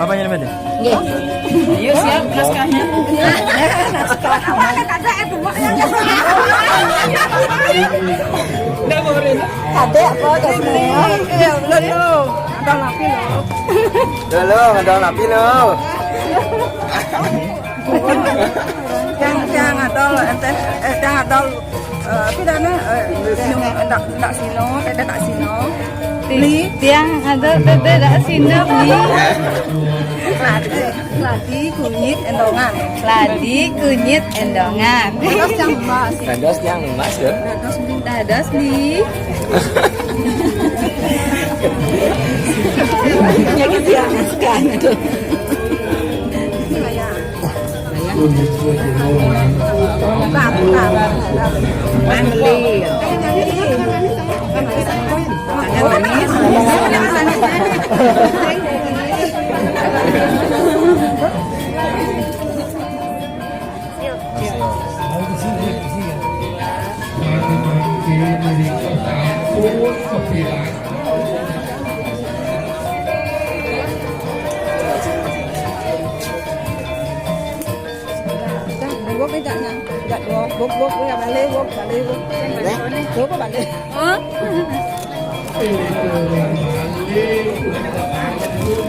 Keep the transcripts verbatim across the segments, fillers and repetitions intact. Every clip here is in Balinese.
Apa yang namanya? Nggih. Ayo siap naskahnya. Udah boleh. Ada apa, Kak Ismail? Iya, belum, belum. Ada napi lho. Lho, lho, ada napi lho. Tiang, tiang adol, ente, eh, tiang adol, eh, apa dana, eh, ndak, ndak sino, tete tak sino. Li. Tiang adol, tete tak sino, li. Ladi, ladi kunyit endongan. Ladi kunyit endongan. Terus yang emas. Terus yang emas ya. Terus, terus, li. Ya gitu ya, mas kan. Dah, dah, wok ni tak nak. Tak, wok, wok, wok, wok, balik, wok, balik, wok. Wok apa balik? Hah?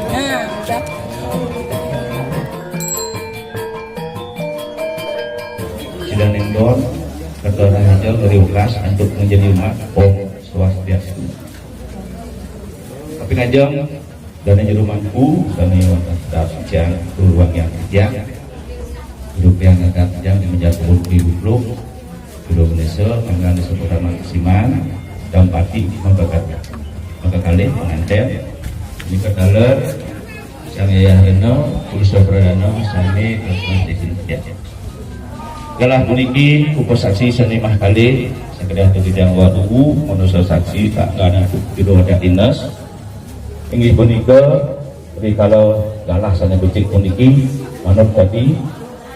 Nah, dah. Sida nindon, ketua raja dari ukas untuk menjadi umat. Om Swastiastu. Tapi kajang, dana juru mangku, dana yang sudah sejak ruang yang sejak. Hidup yang akan sejak di menjadi kebun di Bublu. Juru Indonesia, Mangga Indonesia Pertama Kesiman, Dampati, Mangga Kali, Mangga Kali, pengantin. Ini kataler, Sang Yayah Reno, Pulsa Pradana, Sami, Asma, Dikin, ya. Galah puniki, upasaksi seni mah kali, sekedar tu tidak buat tunggu, manusia saksi, tak ada judul ada dinas. Inggih punika, rikala galah sane becik puniki, manut tadi,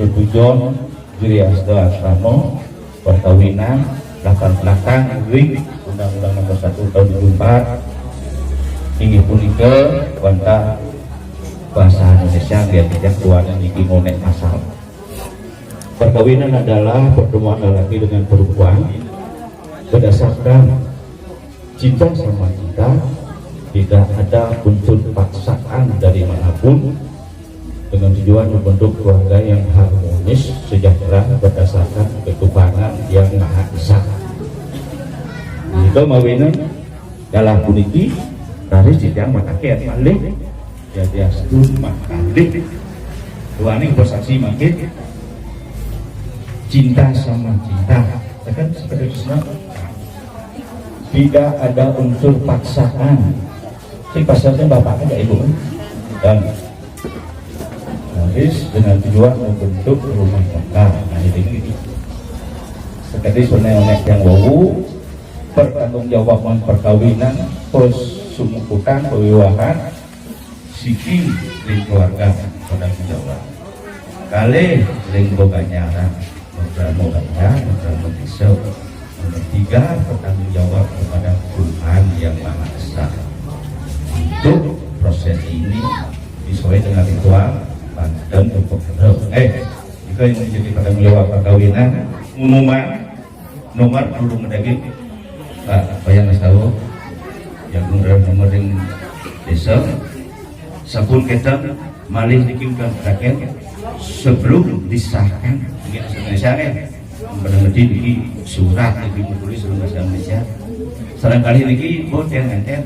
tutujon, Giri Asta Asrama, perkawinan, latar belakang, ring, Undang-Undang Nomor Satu Tahun tujuh empat, inggih punika, wantah bahasa Indonesia, dia tidak keluarnya niki monek masal. Perkawinan adalah pertemuan lelaki dengan perempuan berdasarkan cinta sama cinta, tidak ada unsur paksaan dari manapun, dengan tujuan membentuk keluarga yang harmonis, sejahtera berdasarkan ketuhanan yang Maha Esa. Jika mawinan dalam puniki, raris tidak mataken malih. Jadi astun mangkalih. Duaning bersaksi mangkin cinta sama cinta. Tekan seperti itu semua. Tidak ada unsur paksaan. Sing paksaan bapak aja ibu. Dan Wis dengan tujuan membentuk rumah tangga. Nah, ini gitu. Sekali sunai onek yang wau pertanggungjawaban perkawinan, terus sumukutan pewiwahan, siki ring keluarga pada menjawab. Kali ring bebanyaran, beberapa banyak, beberapa desa. Nomor tiga, bertanggung jawab kepada Tuhan Yang Maha Esa. Untuk proses ini disesuai dengan ritual banten untuk. Eh, jika yang menjadi pertanggung jawab perkawinan, umuman nomor dulu mendaging, Pak, payah nggak tahu, yang nomor ring desa, sampun kita malih niki kan rakyat sebelum disahkan nggih Indonesia kan. Pada mesti niki surat niki ditulis dalam bahasa Indonesia. Sedangkan niki boten enten.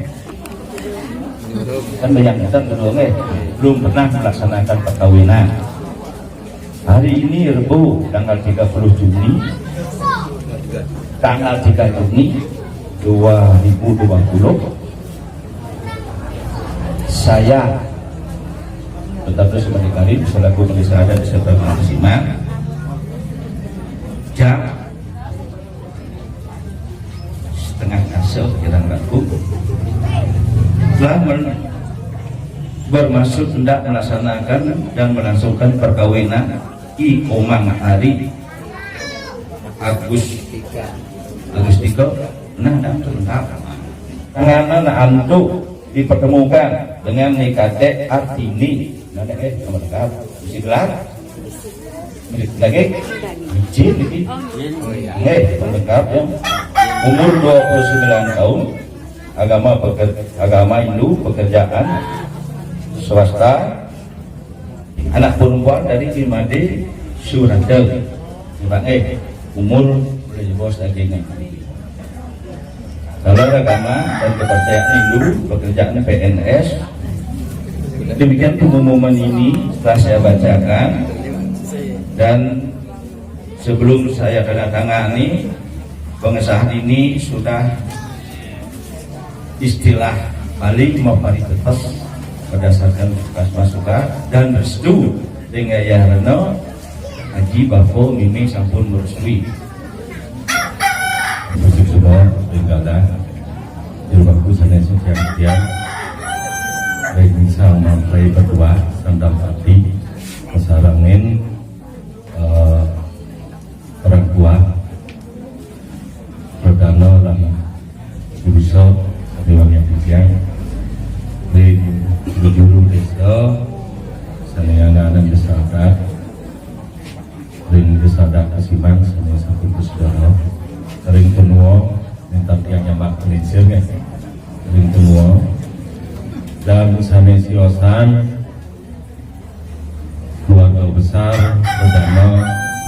Kan banyak datang kedua nggih. Belum pernah melaksanakan perkawinan. Hari ini Rebu tanggal tiga puluh Juni, tanggal tiga Juni dua ribu dua puluh, saya tetap sebagai Karim selaku Majelis Adat beserta Majelis Imam, jam setengah kasar kirang ragu telah men- bermaksud hendak melaksanakan dan melangsungkan perkawinan I Komang Ari Agus Agustika. Nah, dan lengkap. Tanganan antuk dipertemukan dengan Ni Kadek Artini. Nah, eh, nomor lengkap. Mesti gelar. Lagi? Izin lagi. Eh, nomor lengkap ya. Umur dua puluh sembilan tahun. Agama peker- agama Hindu, pekerjaan swasta. Anak perempuan dari Kimade Surata. Bang, eh, umur boleh jebos lagi nih. Kalau agama dan kepercayaan Hindu, pekerjaan P N S. Demikian pengumuman ini telah saya bacakan, dan sebelum saya tanda tangani pengesahan ini sudah istilah Bali mau paritetes berdasarkan masukan dan restu dengan Yah Reno Haji Bapa Mimi sampun merestui. Musik semua tinggal dah. Juru baku sana sekian sekian. Baik, misal mangkai berdua sandang hati mesarangin eh, orang tua Perdana lan Purusa Dewan Yang Titiang ring juru desa Sanayana dan Desa Adat ring Desa Adat Kasiman sane sampun sedana ring tenua minta tiang nyambak pelincir nggih ring tenua dan sane siosan keluarga besar Perdana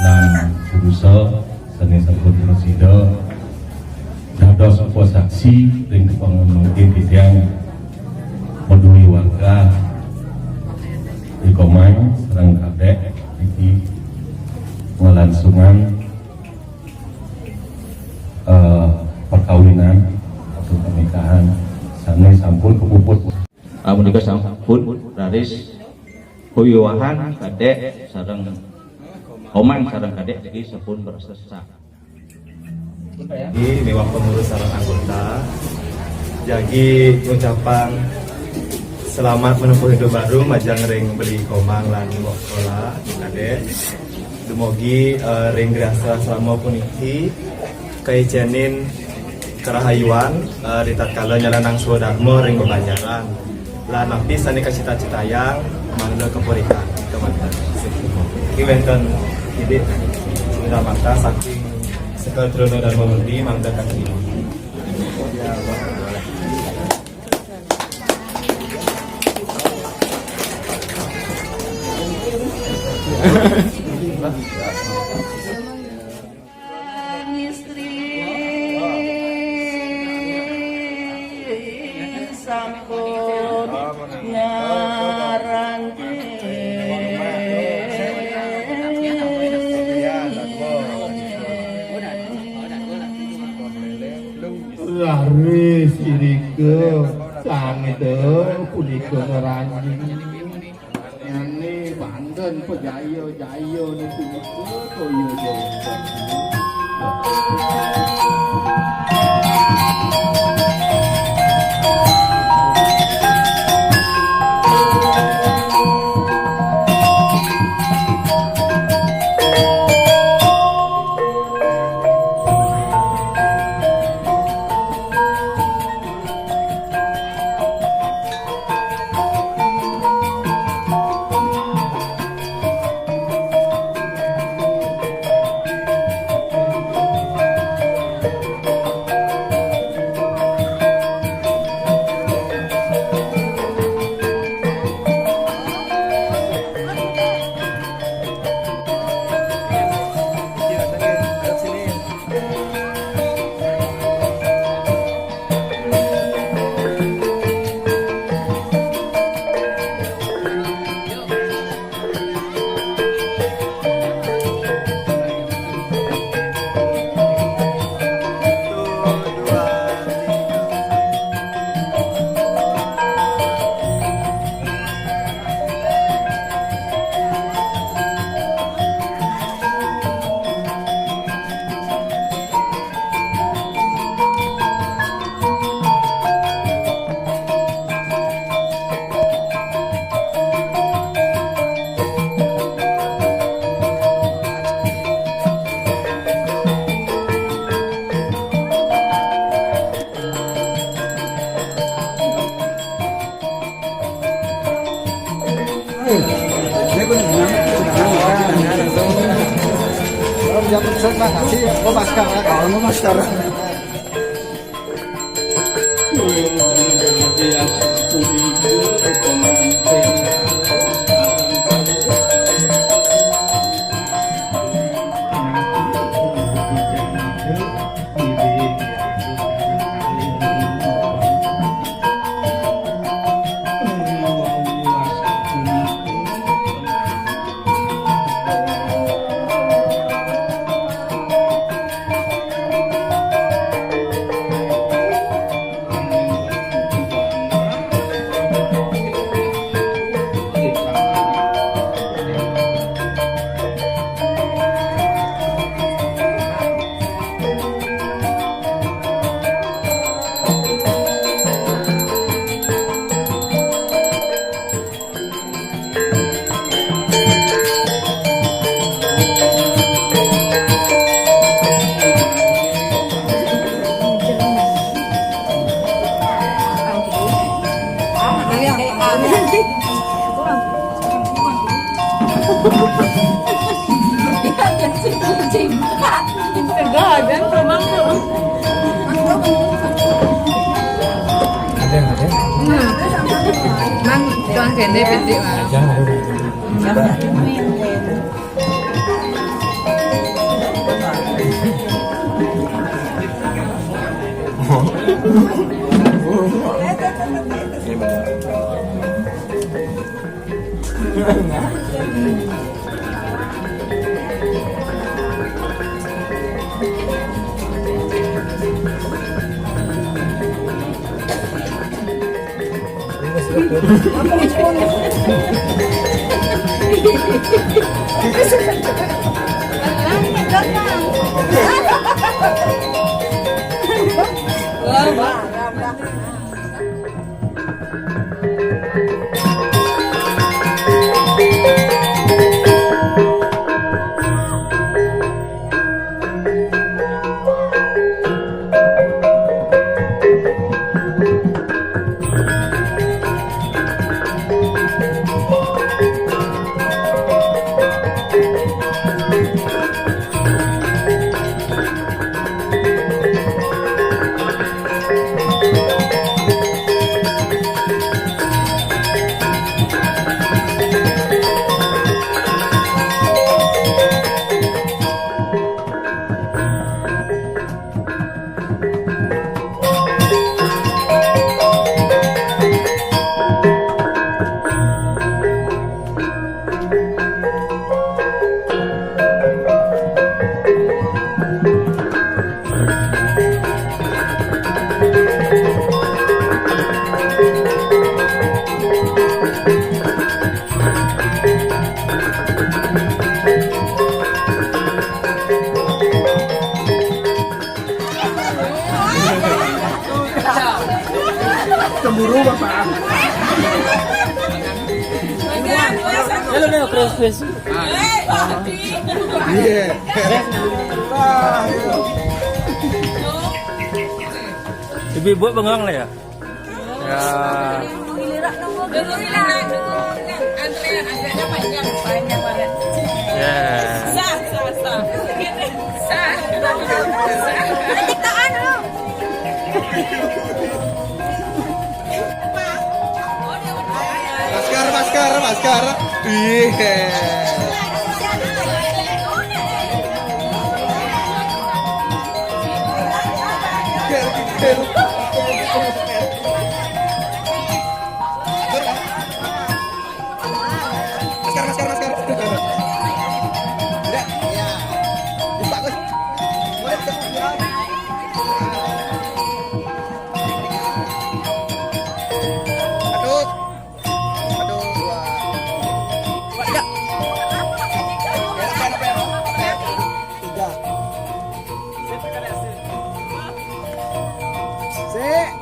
lan Purusa sane sampun prasida dados upasaksi ring kapangemangkin titiang madue warga di Komang sareng Kadek iki ngelangsungan eh, perkawinan atau pernikahan sane sampun kepuput. Amun sampun raris pawiwahan Kadek sareng Komang sareng Kadek niki sampun bersesak. Ini miwah pengurus sareng anggota. Jagi ngucapang selamat menempuh hidup baru majeng ring Beli Komang lan Mbok Kola, Kadek. Dumogi eh, ring grasa selama puniki kaicenin kerahayuan eh, ritatkala nyalanang swadharma ring bebanjaran. Lan napi sane kacita-citayang mangda kapurikan kemanten. Iki wenten idik sunda mata saking Sekel Truna Dharma Murti mangda kaki. Istri sampun ngaranti. Raris irika sangda punika ngaranti. Nyane banten Apa jaya, jaya ni tu, apa tu, ya, jaya. Ada yang ada? Hmm. Mang, tuang kene pendek, Mang. Jangan ada. Iya. Ibu-ibu bengong lah ya. Ya. Giliran nunggu, giliran. Antrean agaknya panjang, panjang banget. Ya. Sah, sah, sah. Sah. Ciptaan lu. Masker, masker, masker. Iya. Masker, masker, masker. Udah. Iya. Bagus. Aduh. Aduh, dua. Dua, tiga. Tiga. Sik.